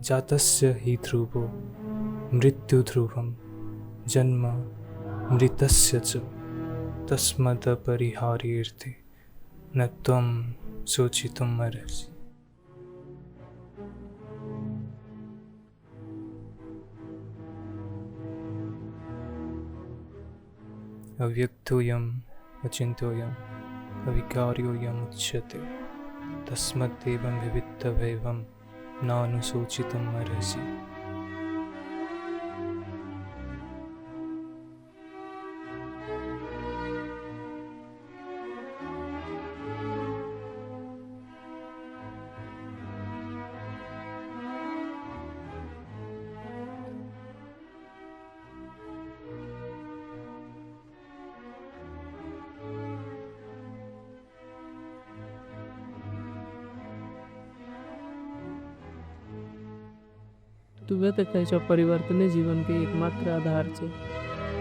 जातस्य हि ध्रुवो मृत्यु ध्रुवम जन्म मृतस्य च तस्मदपरिहार्येऽर्थे न त्वं शोचितुम् अर्हसि। अव्यक्तोऽयम् अचिन्त्योऽयम् अविकार्योऽयम् उच्यते तस्मद्देवं विविक्तवैवं नानुशोचितुम् अर्हसि। तू वह तो कहै छौ परिवर्तने जीवन के एकमात्र आधार छै,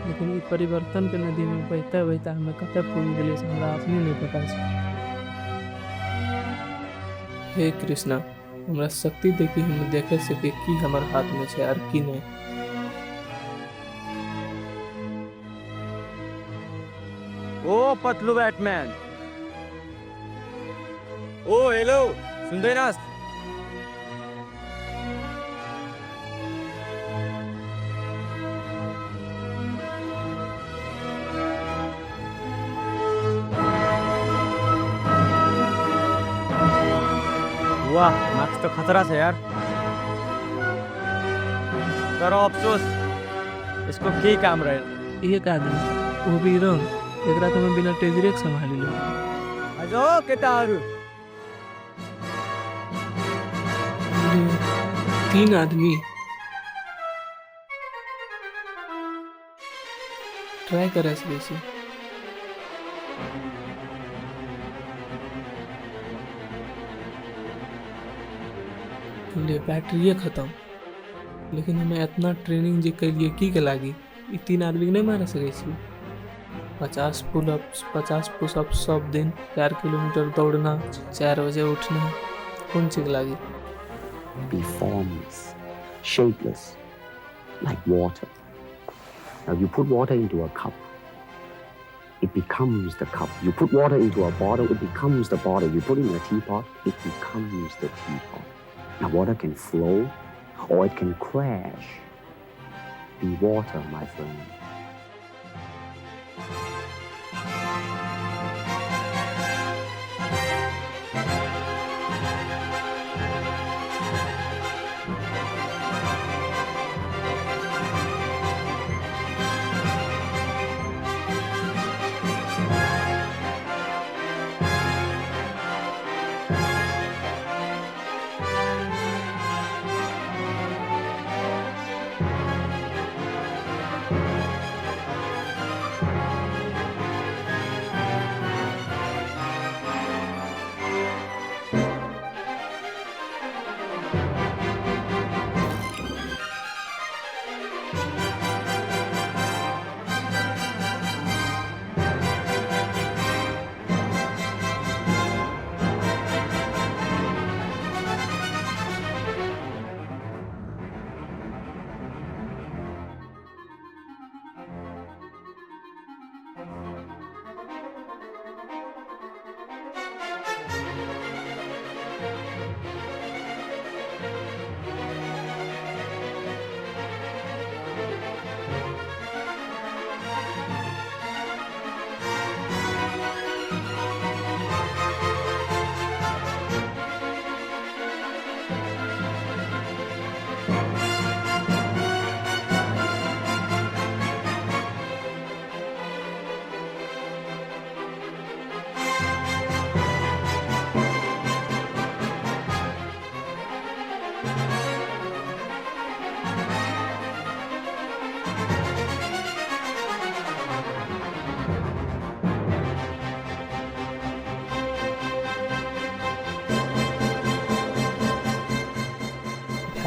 लेकिन ई परिवर्तन के नदी में बहता बहता हमें कतऽ पहुँच गेलियै से हमरा अपने नहीं पता छै। हे कृष्णा, हमरा शक्ति दे कि हम देखे सकी की हमर हाथ में छै आर की नहीं। ओ पतलू बैटमैन, ओ हेलो सुन्दैनस्? वाह, मार्क्स त खतरा छ यार। तर अफसोस यसको केही काम रहेन। एक आदमी वो भी रंग, एकरा त हम बिना टेजरे के संभाली लो। अजो केटाहरू। 3 आदमी ट्राई करे सकै छी। ले बैटरीए खत्म, लेकिन हमें इतना ट्रेनिंग जे कैलिए की के लागी, ई 3 आदमी के नहीं मारे सकै छी। 50 पुलअप्स, 50 पुशअप्स सब दिन, 4 किलोमीटर दौड़ना, 4 बजे उठना, कोन चीज लागी? Be formless, shapeless, like water. Now you put water into a cup, it becomes the cup. You put water into a bottle, it becomes the bottle. You put it in a teapot, it becomes the teapot. Now water can flow or it can crash. Be water, my friend.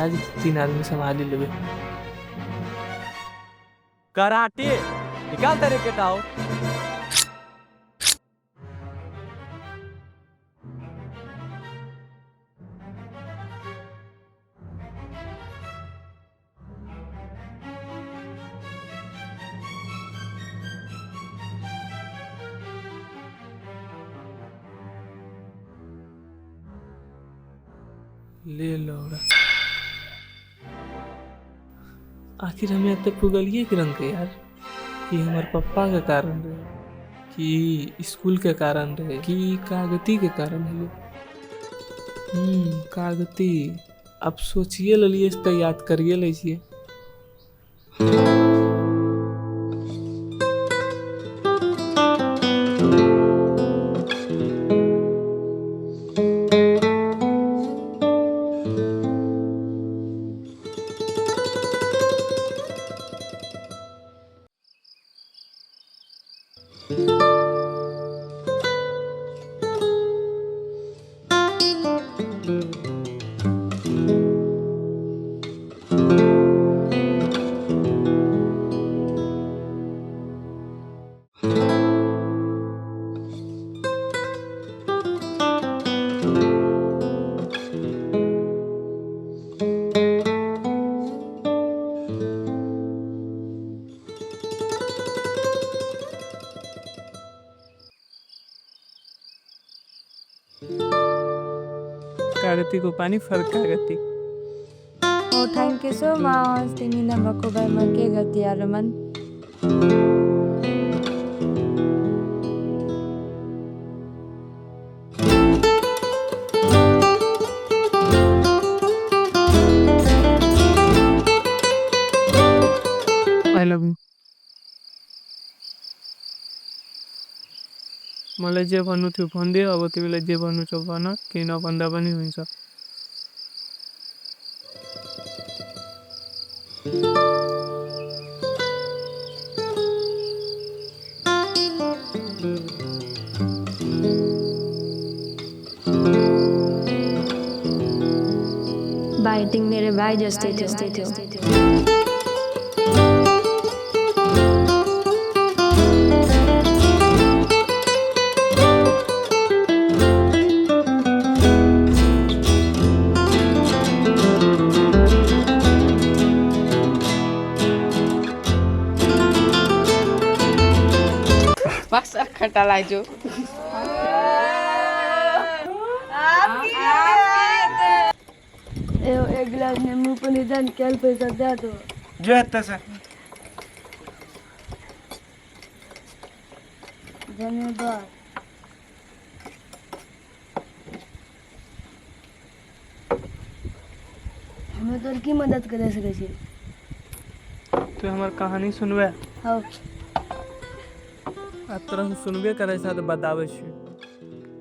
आज 3 आदमी संभाली लेबे। Karate निकाल तेरे केटाओ। ले लौड़ा, आखिर हमें एते पुगलिए के रंग के यार, कि हमार पप्पा के कारण रहे, कि स्कूल के कारण रहे, कि कागती के कारण है। कागती अब सोचिए ललिए तो याद करिए लै छियै। कागती को पानी फर्क कागती। Oh, thank you so much. तिमी नभएको भए म के गर्थेँ यार मन। I love you. मलाई जे भन्नु थियो भनिदिए, अब तिमीलाई जे भन्नु छ भन, केही नभन्दा पनि हुन्छ। भाइ तिमी मेरो भाइ जस्तै थियो। खट्टा लाइजो। एक गिलास नींबू पानी दान केल पैसा दे दो। जो है से धन्यवाद। हमें तोर की मदद करे सके छी? तू हमार कहानी सुनबे? हाँ। आ तोरा हम सुनबे करे छा त बताबै छी।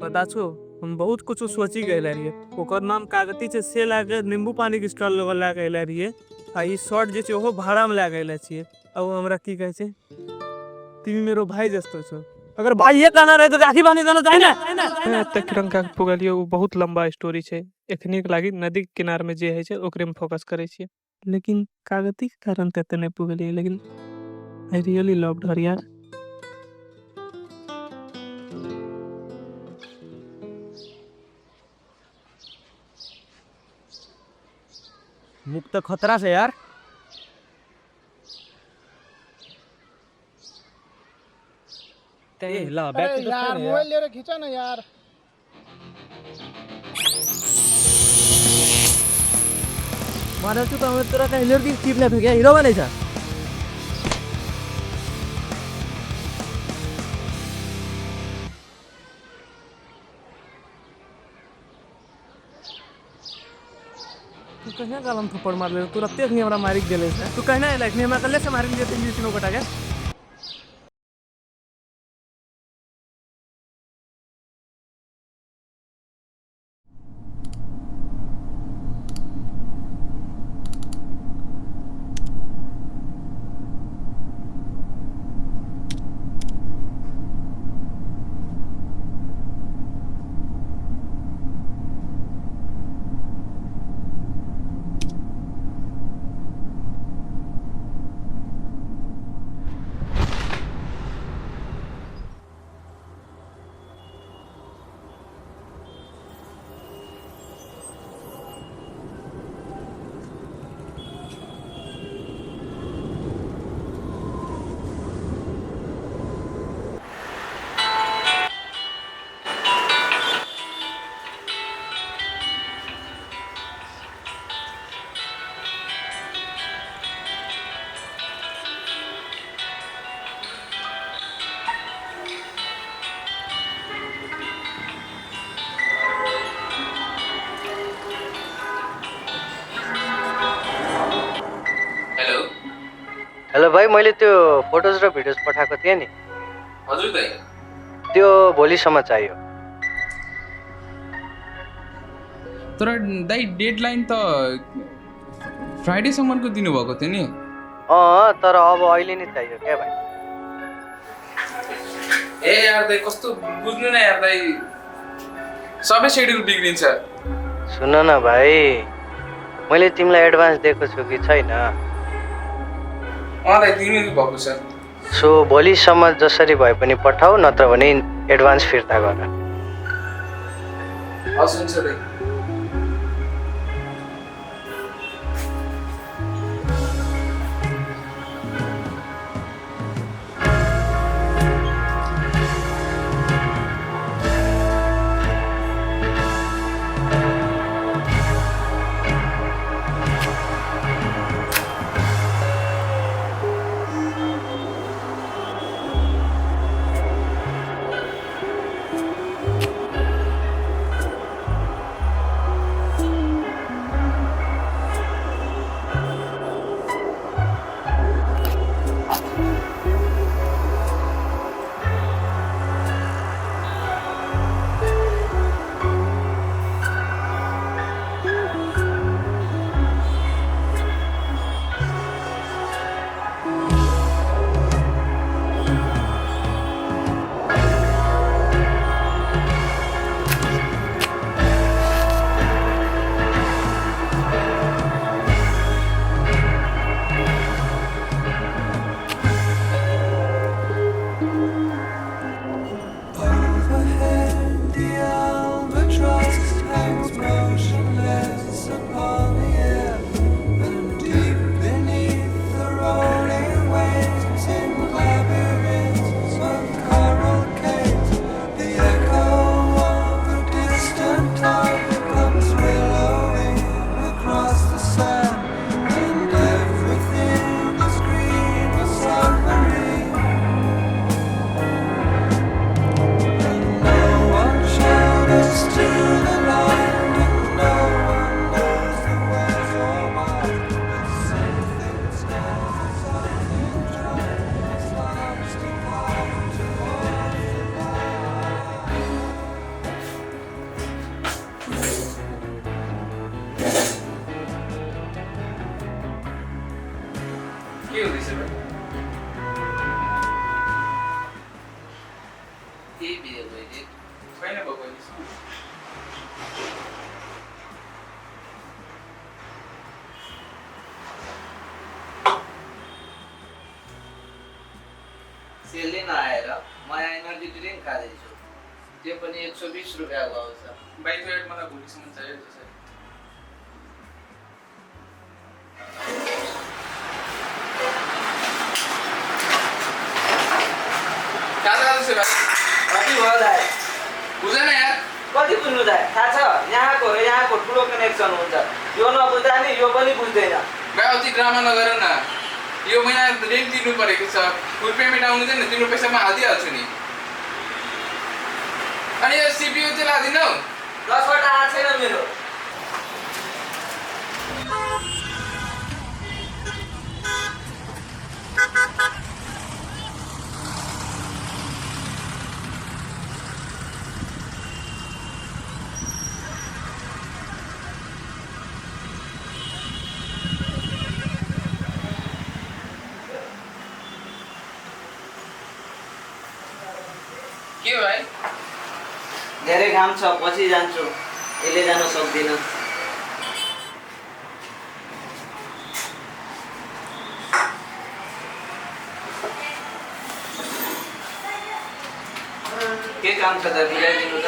पता छो हम बहुत कुछ सोची गए रहिए। ओकर नाम कागती छै से लए के नींबू पानी के स्टॉल लगा के अयले रहिए, आ ई शर्ट जे छै ओहो भाड़ा में लए के अयले छियै। आ ओ हमरा की कहै छै, तिमी मेरो भाई जस्तो छौ। अगर भाइये कहना रहे तो राखी बांधी देना चाही ना। एते रंग के पुगलियै, ओ बहुत लंबा स्टोरी छै। एखनी के लागी नदी के किनार में जे है छै ओकरे में फोकस करै छियै, लेकिन कागती के कारण त एते नहि पुगलियै, लेकिन I really loved हर यार। मुख तो खतरा से यार। ए ला बैग तो यार मोबाइल ले रे, खींचा ना यार। मारे तो हमें तोरा का हिलर की टीप ना फेंके हीरो बने छा। तू कहिया गालम थप्पड़ मारले? तू रत्ते अखनी हमरा मारि गेले से। तू कहना है अखनी हमरा कल्ले से मारि लिए तीन तीनों गोटा के। हेलो भाइ, मैले त्यो फोटोज र भिडियोज पठाएको थिएँ नि। हजुर दाइ। त्यो भोलिसम्म चाहियो। तर दाइ डेडलाइन त फ्राइडेसम्मको दिनुभएको थियो नि। अँ, तर अब अहिले नै चाहियो क्या भाइ। ए यार दाइ, कस्तो बुझ्नु न यार दाइ, सबै सेड्युल बिग्रिन्छ। सुन न भाइ, मैले तिमीलाई एडभान्स दिएको छु कि छैन? अँ दाइ, दिनु भएको छ। सो भोलिसम्म जसरी भए पनि पठाऊ, नत्र भने एडभान्स फिर्ता गर। हस् हुन्छ दाइ। के हुँदैछ भाइ? केही बिहे मैले छैन भएको अहिलेसम्म। सेलले नआएर म यहाँ एनर्जी ड्रिङ्क खाँदैछु, त्यो पनि 120 रुपियाँको आउँछ। भाइ त्यो एड मलाई भोलिसम्म चाहियो जसरी। कहाँ जाँदैछ भाइ? कति भयो दाइ? बुझेन यार। कति बुझ्नु दाइ? थाहा छ यहाँको र यहाँको ठुलो कनेक्सन हुन्छ, यो नबुझ्दा नि यो पनि बुझ्दैन। भाइ अति ड्रामा नगर न, यो महिना रेन्ट तिर्नु परेको छ, फुल पेमेन्ट आउनु छैन, तिम्रो पैसा म हालिदिइहाल्छु नि। अनि यो सिपियु चाहिँ लादिनौ? 10वटा आएको छैन मेरो। के हो भाइ? धेरै घाम छ, पछि जान्छु, अहिले जान सक्दिनँ। के काम छ त बुझाइदिनु त।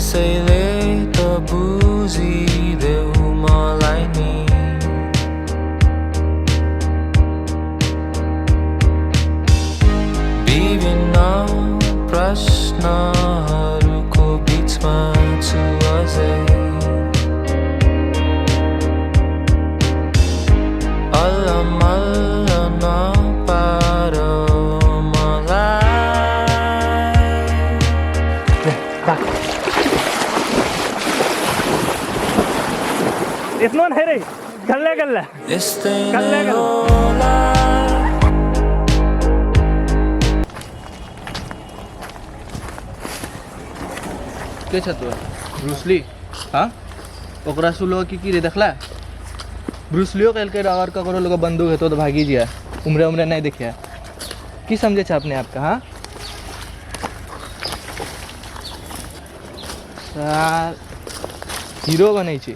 त्यसैले त बुझिदेऊ मलाई नि। विभिन्न प्रश्नहरूको बिचमा छु अझै, अलमल्ल नपार मलाई। इतना नहीं रे, गल्ला गल्ला। यस्तै गल्ला नै गल्ला। होला। के छ तोर ब्रूसली? हाँ, ओकरा सुलो की की रे देखला? ब्रूसलियो कहलकै रह, अगर ककरो लोग बंदूक हेतो तो भागी जिया, उम्रे उम्रे नहीं देखिया। की समझे छ अपने आप का? हाँ सार, हीरो बनै छी।